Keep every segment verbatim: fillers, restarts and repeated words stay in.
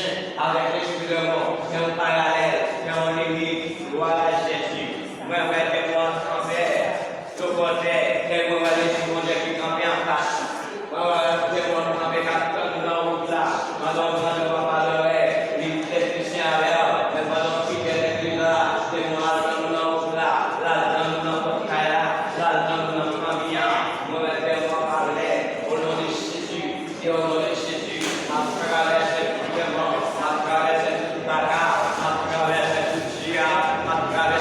sen, avèk lespri lanmò, fè yon paralèl, fè yon limit. Glwa a Jezi. Mwen wè demon an kanpe. Yo kote, lè mwen wè Lespri Bondye ki kanpe anfas. Mwen wè demon an kanpe k ap tann ou nan wout la. Pandan w pran demon pa lòrèy, li te fisi avè w. Men pandan w kite legliz la, demon al tann ou nan wout la. L al tann ou nan pòt kay la. L al tann ou nan fanmi an. Mwen wè demon an pale. O non de Jezi. E o non de Jezi, m ap travèse tout demon, m ap travèse tout baka, m ap travèse tout dyab, m ap travèse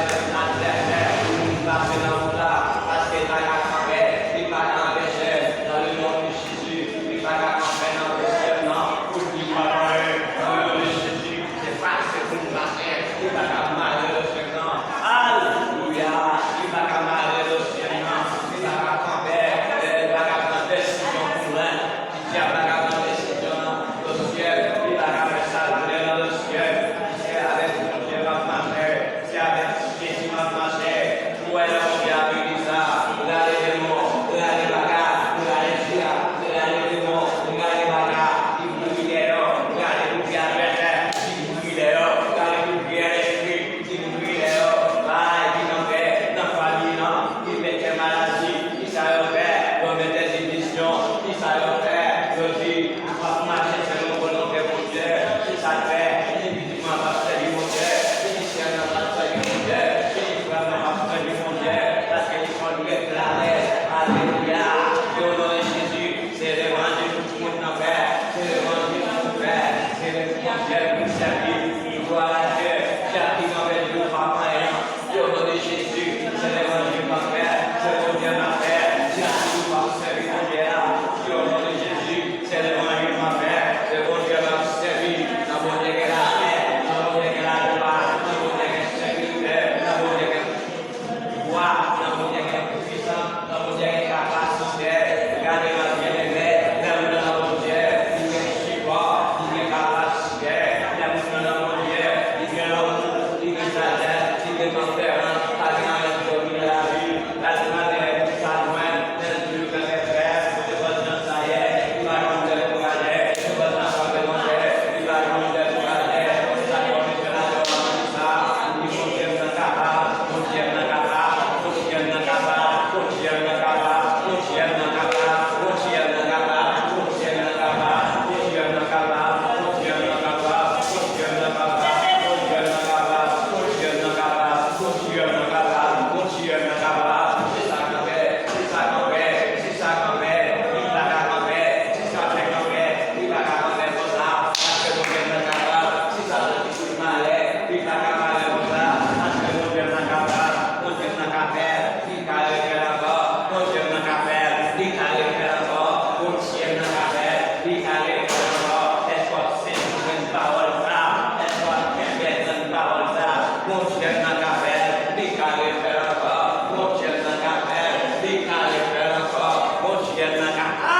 Ka fè l, li ka refè l ankò. Bondye m nan ka fè l, li ka refè l ankò. Bondye m nan ka, a!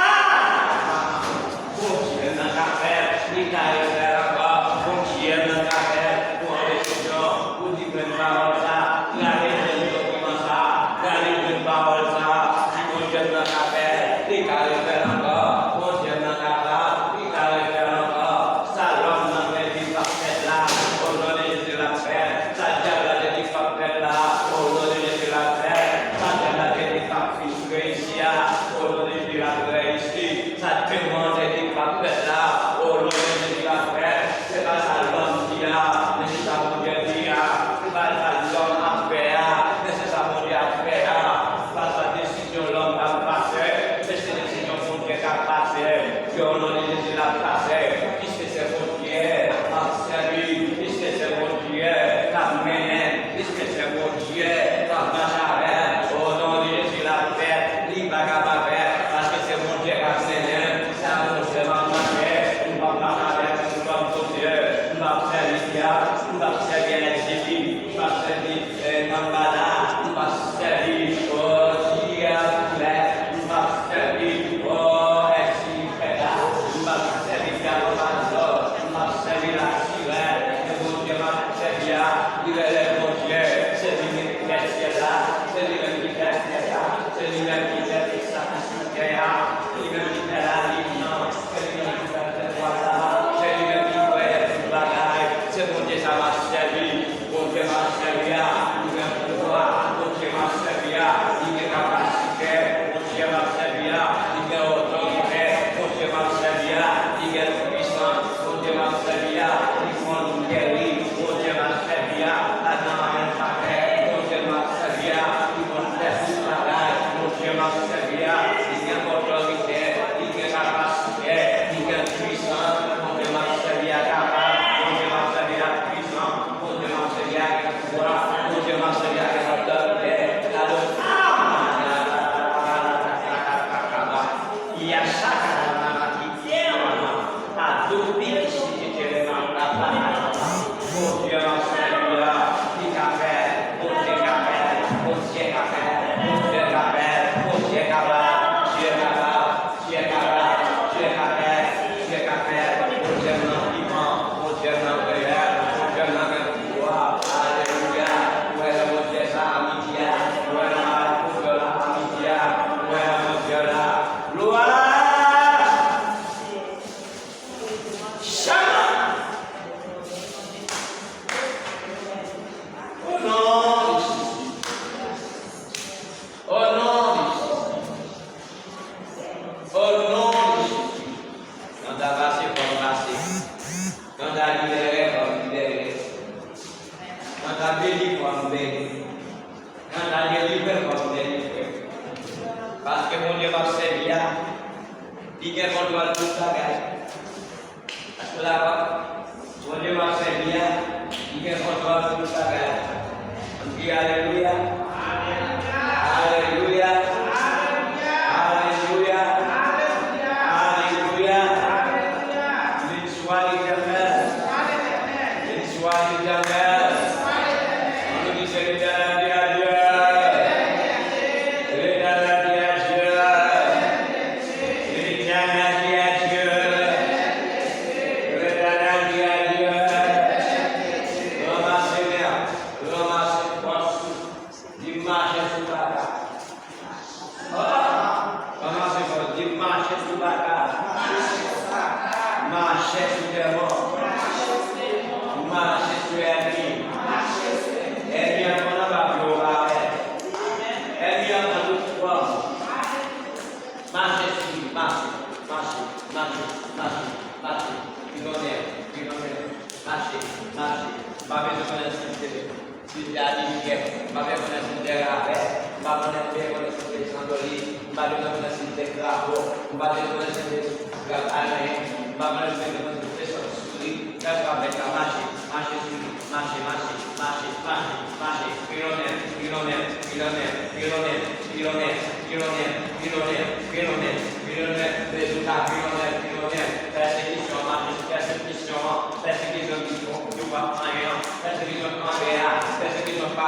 Bondye m nan ka fè l, li ka refè l ankò. Bondye m nan ka fè l. Pran desizyon pou di grenn pawòl sa, rale grenn dokiman sa, rale grenn pawòl sa. Di Bondye m nan ka fè l, li ka refè l ankò. Bondye m nan ka fè l, li ka refè l ankò. Sa lòm nan te di p ap fèt la, o non de Jezi l ap fèt. Sa dyab la te di p ap fèt la, o non de Jezi l ap fèt. Sa dyab la te di p ap fin reyisi a, o non de Jezi l ap reyisi. Sa demon an te di p ap fèt la, o non de Jezi l ap fèt. Se pa sa lòm di a, men se sa Bondye di a. Se pa sa lòm ap fè a, men se sa Bondye ap fè a. Se pa sa desizyon lòm k ap pase, men se desizyon Bondye k ap pase. Ke o non de Jezi l ap pase. Piske se Bondye m ap sèvi, piske se Bondye k ap mennen, piske se Bondye k ap mache avè m. O non de Jezi l ap fèt, li pa ka pa fèt, paske se Bondye k ap mennen m. Se avè Bondye m ap mache, m p ap mache avèk moun kòm Bondye, m p ap sèvi dyab, m p ap sèvi ènmi, m p ap sèvi, eh, manmana, m p ap sèvi, o, dyab, m p ap sèvi, o, ènmi. M p ap sèvi dyab ankò, m p ap sèvi latirè. Se Bondye m ap sèvi a, li rele Bondye. Se li menm ki fè syèl la, se li menm ki fè tè a, se li menm ki fè sa ki sou tè a, se li menm ki fè lalin nan, se li menm ki fè zètwal la, se li menm ki kreye tout bagay. Se Bondye sa m ap sèvi. Bondye m ap sèvi a, li gen pouvwa. Bondye m ap sèvi a, li gen kapasite. Bondye m ap sèvi a, li gen otorite. Bondye m ap sèvi a, li gen pwisans. Bondye m ap sèvi a, li konn geri. Bondye m ap sèvi a, pa gen anyen l pa fè. Bondye m ap sèvi a, li konn fè tout bagay. Bondye m ap sèvi a, li gen otorite, li gen kapasite, li gen pwisans. Bondye m ap sèvi a kapab. Bondye m ap sèvi a pwisan. Bondye m ap sèvi a gen pouvwa. Bondye m ap sèvi a gen otorite. Gade, Bondye m ap sèvi a, li ka fè, Bondye ka fè, Bondye ka fè, Bondye ka fè, Bondye kapab, Dye kapab. Dye kapab, Dye ka fè, Dye ka fè. Bondye m nan vivan, Bondye m nan reyèl, Bondye m nan gen pouvwa. Alelouya. Ou wè nan Bondye sa a midi a, ou wè nan Bondye la a midi a, ou wè nan Bondye la. Glwa! Chama! O non de Jezi. O non de Jezi. O non de Jezi. Kanta pase, fò m pase. Kanta libere, fò m libere. Kanta beni, fò m beni. Kanta delivre, fò m delivre. Paske Bondye m ap sèvi a, li gen kontwòl tout bagay. Èske w dakò? Bondye m ap sèvi a, li gen kontwòl sou tout bagay. Ann kriye alelouya. Alelouya. Alelouya. Alelouya. Béni soit l'Éternel. Béni soit l'Éternel. Ann di, c'est l'Éternel qui a Dieu. L'Éternel qui a Dieu. L'Éternel ki a Dye, Letènèl ki a Dye, ranmase mèt, ranmase fòs ou, di m mache sou baka. Ranmase fòs, di m mache sou baka. Mache sou dèmon. Mache sou ènmi. Ènmi an konn anba pye w pa wè. Ènmi an pran tout fòm. Mache sou li, mache, mache, mache, mache, mache. Milionè, milionè, mache, mache. M pa bezwen konnen si l te, si l te Ayisyen, m pa bezwen konnen si l te Ravè, m pa konnen, bezwen konnen si l te Sandoli, m pa bezwen konnen si l te Krapo, m pa bezwen konnen si l te Granmayen, m pa bezwen konnen si l te Sòt Souri. Lè w ap fè sa, mache, mache sou li. Mache, mache, mache, mache, mache. Milionè, milionè, milionè, milionè, milionè, milionè, milionè, milionè, milionè. Rezilta, milionè, milionè. Pèsekisyon an mache sou pèsekisyon an. Pèsekisyon ki fon, ki w ap manyen an. Pèsekisyon anlè a. Pèsekisyon pa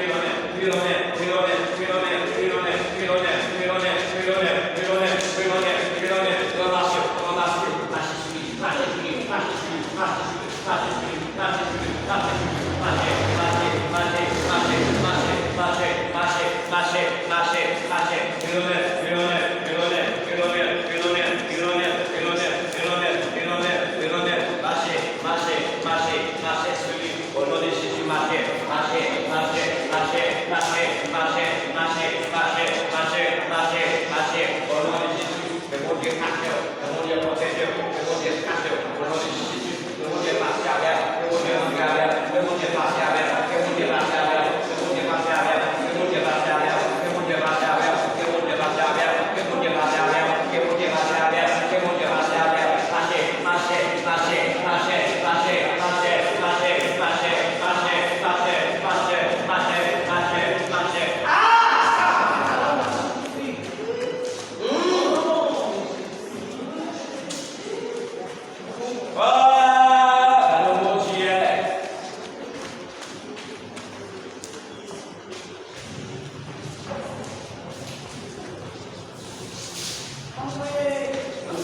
Mache, mache, mache, mache sou li. O non de Jezi, mache, mache, mache, mache. O non de Jezi, ke Bondye kache w, ke Bondye pwoteje w, ke Bondye kache w. O non de Jezi, ke Bondye pase avè w, ke Bondye rantre avè w, ke Bondye pase avè w, ke Bondye pase avè w.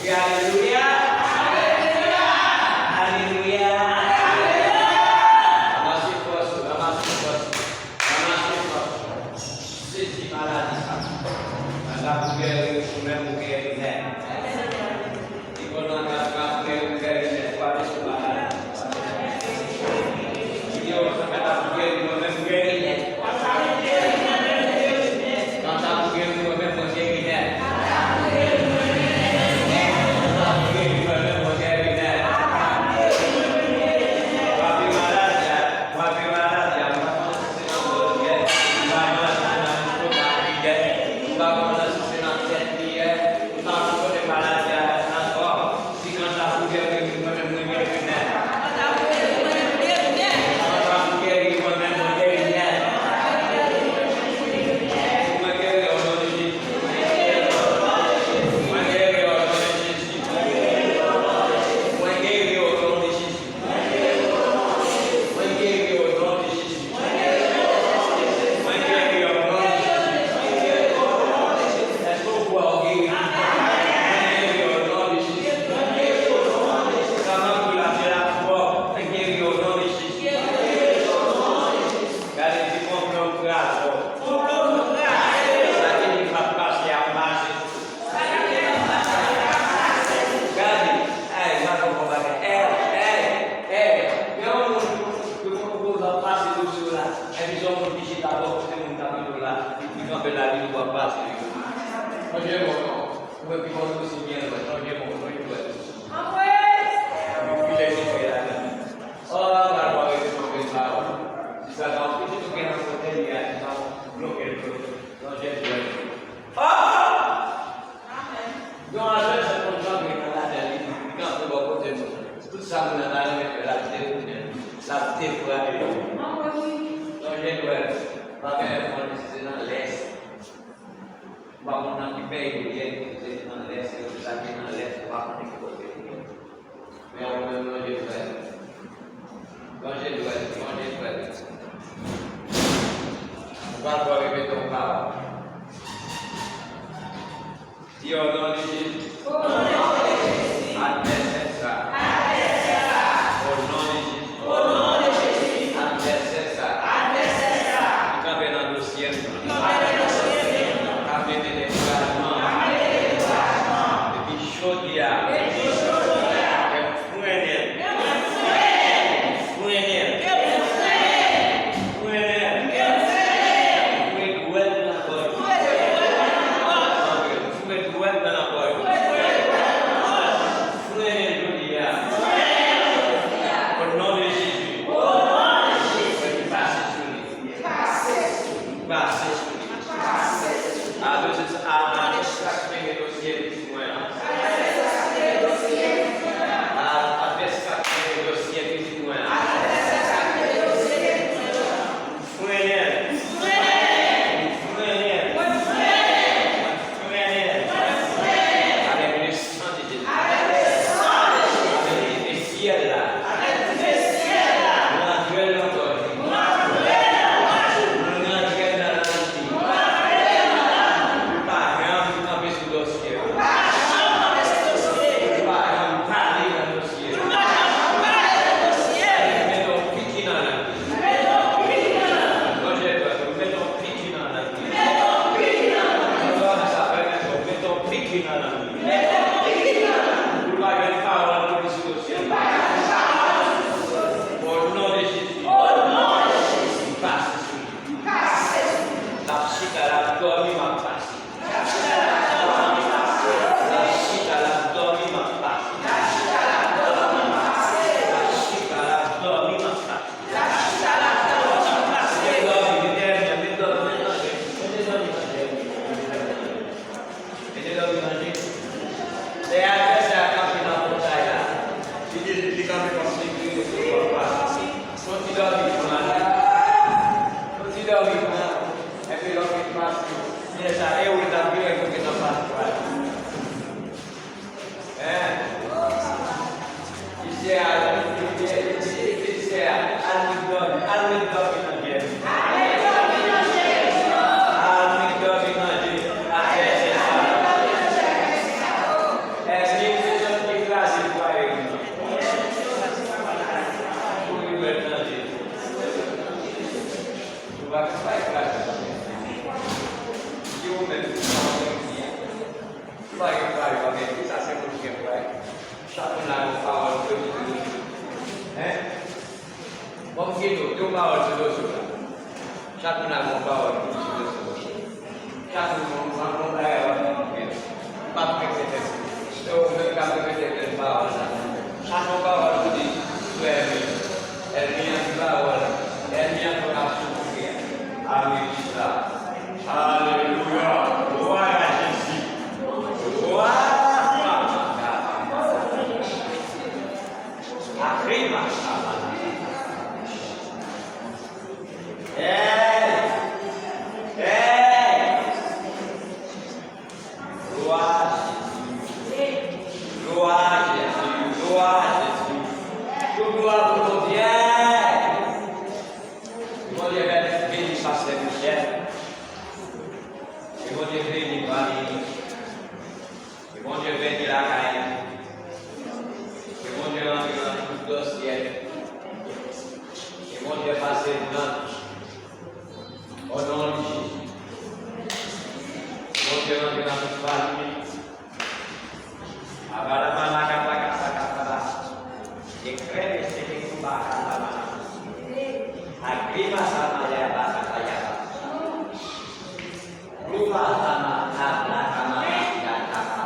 Alelouya! Alelouya! Ranmase fòs ou, ranmase fòs ou, ranmase fòs ou. Sezi maladi sa. Kanta pou geri, ou menm ou geri nèt. Li konn nan kanta pou geri, ou geri nèt. Ou pa bezwen maladi. Yo, kanta pou geri, ou menm ou geri nèt. Kanta pou geri, ou menm ou geri nèt. Kanta pou geri, ou menm ou geri nèt. Frape maladi a, frape maladi a. Mwen geri o non de Jezi. Mwen geri o non de Jezi. Mwen geri o non de Jezi. Èske w kwè w geri? Mwen geri o non de Jezi. Sa m ap di la, se lafwa. Mwen geri o non de Jezi. Gade, di konplè w kraze w. Sa ki di k ap pase a pase. Gade, ay, gade yon bagay. Èy, èy, èy, gen yon moun ki konn gwo zòt pase dosye w la. Epi se yon moun ki chita bò kote moun k ap jwe w la. Li kanpe la, li di w ap pase li. Chonje bon non. Ou wè pi bò dosye byen lwen. Chonje bon, chonje lwen. Anmwey! Epi lè se fè la, li di, o, gade w arete tonbe la. Si sa ta yon pitit ou gen nan kote li a, li ta bloke l, bloke l. Chonje lwen. O! Yon advèsè konn janbe nan ladan li, li kanpe bò kote nou. Tout sa moun nan ta renmen fè, l ap detounen, l ap defrape. Chonje lwen. Pa gen lè fò li se nan lès. Ou pa konn nan ki peyi ou ye, si se nan lès, se sa ki nan lès, ou pa konnen ki kote ou ye. Men ou menm, lonje dwèt. Lonje dwèt, lonje dwèt. Ou pa dwe repete yon pawòl. Di, o non de Jezi. O non de Jezi. Advèsè sa. Advèsè sa. O non de Jezi. O non de Jezi. Advèsè sa. Advèsè sa. Li kanpe nan dosye m. Li kanpe nan dosye m. K ap mete dekourajman. K ap mete dekourajman. Epi jodi a. Epi jodi a. Ke m frennen. Ke m frennen. Frennen. Frennen. Foure dwèt nan gòj. Foure dwèt nan Yo pa jwenn pawòl pou li sou dosye. O non de Jezi. M pase sou li. L ap chita, l ap dòmi, m ap pase. L ap chita, l ap dòmi, m ap pase. L ap chita, l ap dòmi, m ap pase. Mete dòmi, mete dòmi, mete dòmi, mete dòmi. Mete dòmi nan je. Lè advèsè a kanpe nan pòtay la, li di, li kanpe kòmsi li rete sou pòt la. Fon ti dòmi pou manje. Fon ti dòmi pou manje. Epi lòt li pase. Lè sa, e ou l t ap vire pou ke nan pase. Hein? Misye al, misye al, al met dòmi, al met dòmi nan je. Al met dòmi nan je. Al met dòmi nan je. Al met dòmi nan je. Èske se sòt ki kraze fwaye nou? Pou li met nan je. Nou pa ka fè kraze. Si ou menm, ou pa wè. Ou pa gen pawòl, ou pa gen, sa se moun ki gen pawòl. Chak moun la gen pawòl pou li. Hein? Bon, m kite w, gen pawòl sou dosye w la. Chak moun la gen pawòl pou li sou dosye w. Chak moun gen yon bagay w ap di pou li. M p ap repete. Se ou menm k ap repete menm pawòl la. Chak yon pawòl pou li sou ènmi. Ènmi an ki pawòl. Ènmi an tou ap soufri. Amèn. Alelouya. Glwa a Jezi. Glwa a Jezi. Hey! Hey! Glwa a Jezi. Glwa a Jezi. Glwa a Jezi. Tout glwa pou Bondye. Bondye beni, beni pastè Michel. Ke Bondye beni fanmi li. Ke Bondye beni lakay li. Ke Bondye rantre nan tout dosye. Ke Bondye pase nan O non de Jezi. Bondye rantre nan tout fanmi. Abalabala, kabakabakabala. Ekrè de seke kuba kalamana. Agrima samaya bakabaya. Kuba sama abla kama ya kama.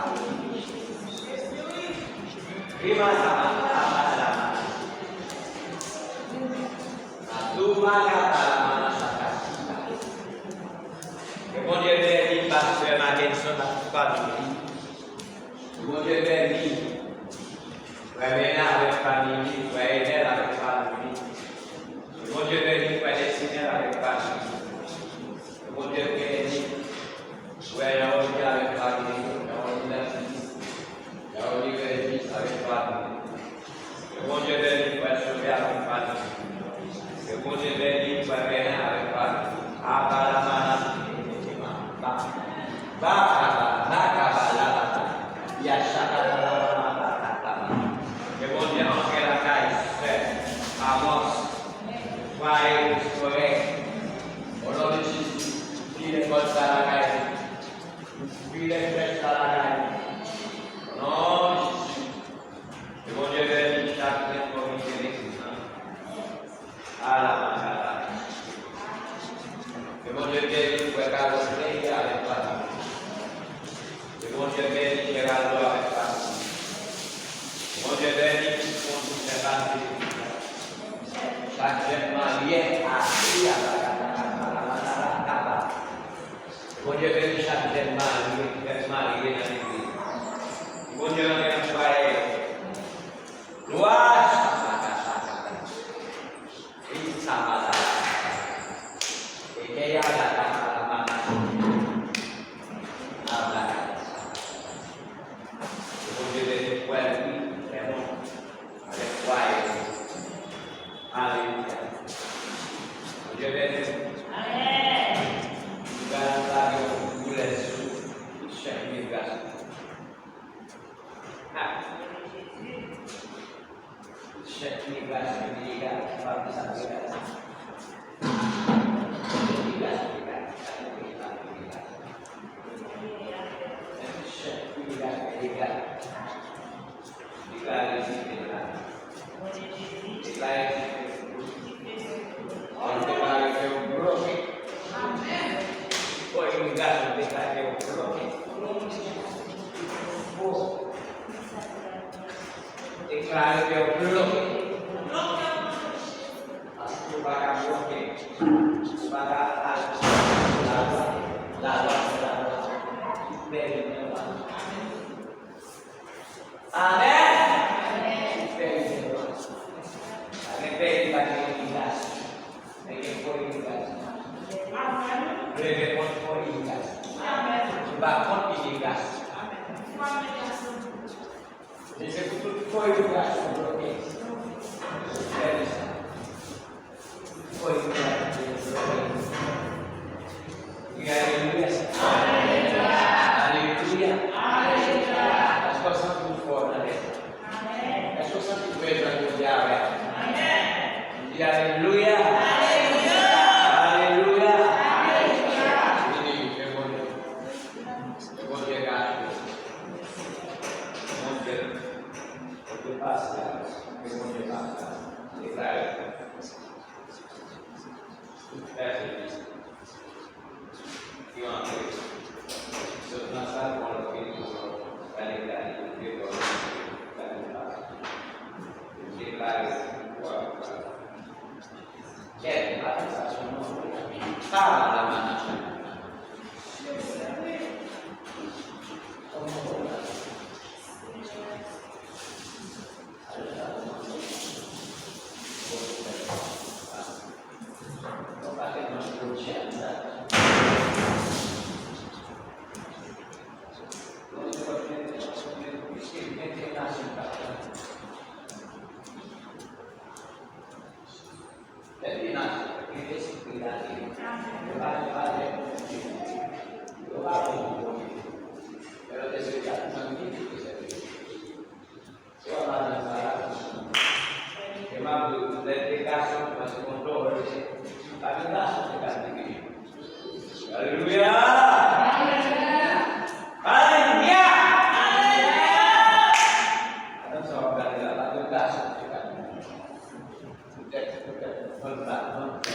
Grima sama abalabala. Ke Bondye beni pastè Mackenson ak tout fanmi li. Ke Bondye beni frè Bena avèk fanmi li, frè Enèl avèk fanmi li. Ke Bondye beni frè Lesinèl avèk fanmi li. Ke Bondye beni frè Jean-Olivier avèk fanmi li, Jean-Olivier David, Jean-Olivier Regis avèk fanmi li. Ke Bondye beni frè Sove avèk fanmi li. Ke Bondye beni frè Bena avèk fanmi li. Abalabala, ba, ba, ba, ba, ba, ba, la, ba, ba. Ya, shaka, ba, la, ba, ba, ba, ba, ba. Ke Bondye antre lakay sè Amos. Fwaye restore. O non de Jezi, vire pòt sa lakay li. Vire flèch sa lakay li. O non de Jezi. Ke Bondye beni chak komite legliz la. Alabakaba. Ke Bondye beni frè Carlos Rey avèk fanmi. Ke Bondye beni Geraldo avèk fanmi. Ke Bondye beni tout moun ki fè pati legliz la. Chak jèn marye, api, alabakaba. Bondye beni chak jèn marye, jèn marye nan legliz. Bondye rantre nan fwaye yo. Glwa, sakakasaka. Ri, sakakasaka. Eke, yagakaka, lamana. Abakaba. Bondye beni frè Louis, Raymond. Avèk fwaye. Alelouya. Bondye beni w. Amèn. M pral lage yon koulè sou tout chèf imigrasyon. Ha. Tout chèf imigrasyon ilegal, pa pou sa ilegal. Imigrasyon ilegal, sa se ilegal. Tout chèf imigrasyon. Deklare Jezi fè l la. Deklare Jezi fè l. Deklare fè w bloke. Fò yon gason deklare fè w bloke. Deklare fè w bloke. Paske ou pa ka bloke. Ou pa ka al. Lalwa, lalwa, lalwa. Bèl lalwa. Amèn. Bèl lalwa. Amèn. Bèl lalwa. Men gen fo imigrasyon. Mwen kont fo imigrasyon. Mwen pa kont imigrasyon. Men se pou tout fo imigrasyon bloke. Fo imigrasyon bloke. Alelouya. Alelouya. Èske w santi w fò nan lè sa? Èske w santi prezans Bondye avè w? Di alelouya. Alelouya. Vini, men Bondye. Bondye ka achte. Bondye, Bondye pasyans. Men Bondye pasyans. Deklare. Yo antre. Sot nan sal, Pòl vin pou gade gade, de Pòl gade pa. Deklare viktwa. Kèl adorasyon nou sa la manasyon. Se pa madan sa la. E m ap di w, lè te gason, paske yon dòl, pa gen gason ki ka di li. Alelouya! Alelouya! Madan sa w ap gade la, pa gen gason ki ka di li. Poutèt, poutèt, fò l pa, fò l pa.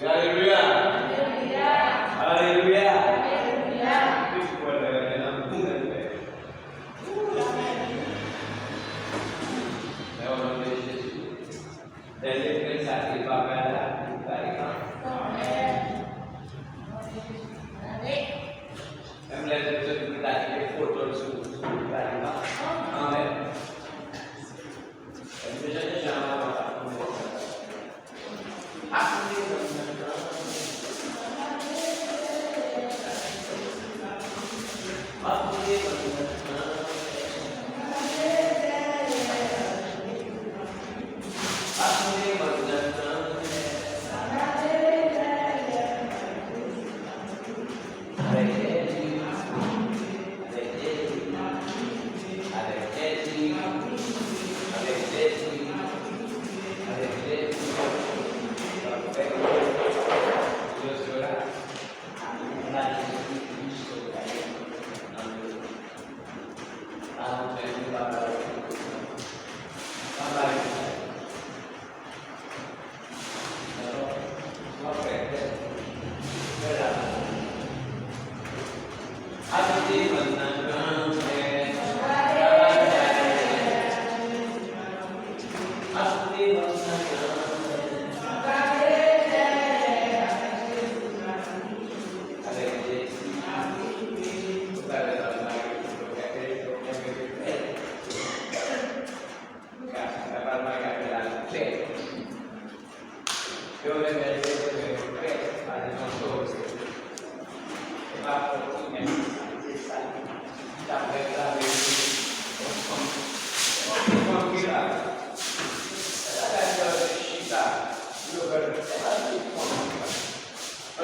Alelouya. Alelouya. Alelouya. Alelouya. Lè w nan men Jezi. Lè l te pran sa ki pa pral la, li pa li pa. Menm lè l te sot pou l ta kite foto l sou, sou li pa li pa. Amèn. Menm jan, jan,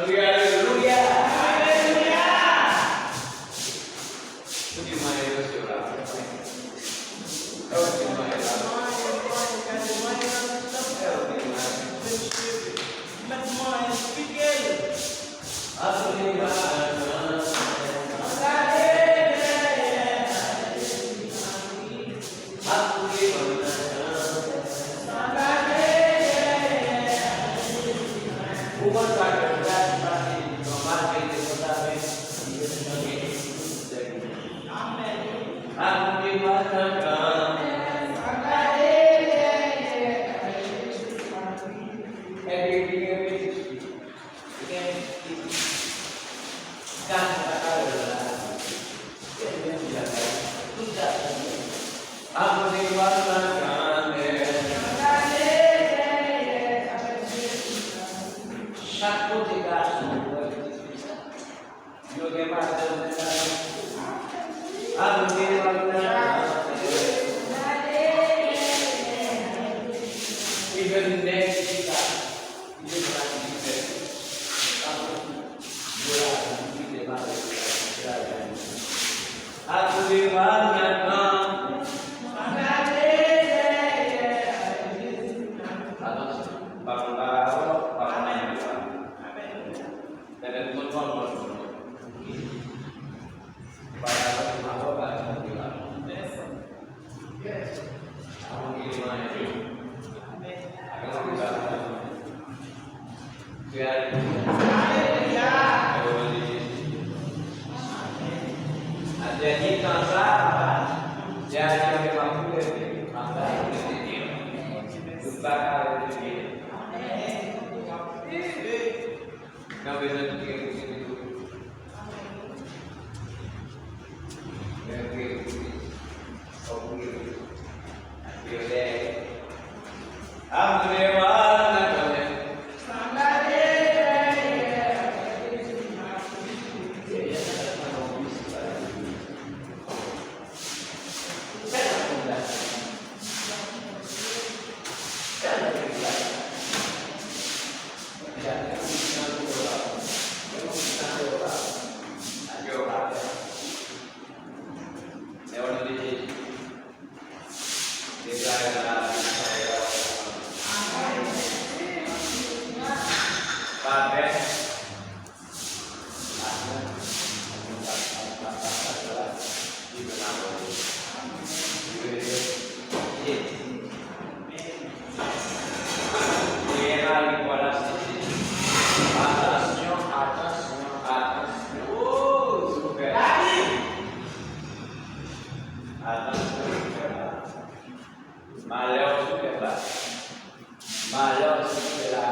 Alelouya. Alelouya. Ou di mwen yo se la. Ou di mwen la. Ou di mwen. Pou konn sa ke gras pase li nan malgre li te konn sa, men li te chanje tout sèvis. Amèn. Akoute mwen nan gran. Èske li gen Jezi? Li gen Jezi. Gade sa ka wè la. Akoute mwen nan gran. Chak kote gason yo wè pitit fi sa. Yo gen madanm nan. Akoute mwen nan gran. Even nèg ki ta. Li te pral di fè. Akoute. Akoute mwen nan gran. Atansyon, pa konn pa rapò, pa konn pa konn pa. Amèn. Lè nou konn pa konn pa konn. Pa rapò, pa konn pa konn. Alelouya. Nan dènye tan sa a, papa, se a Bondye m ap koute, m ap gade kote Bondye. Tout bagay kote Bondye. Nan bezwen priye pou Bondye tou. Men priye pou Bondye. Fò priye pou Bondye. Priye dèyè. Ap vle wè nan kanmen. Atansyon, atansyon, atansyon. Atansyon, frè. Malè sou tè la. Malè sou tè la.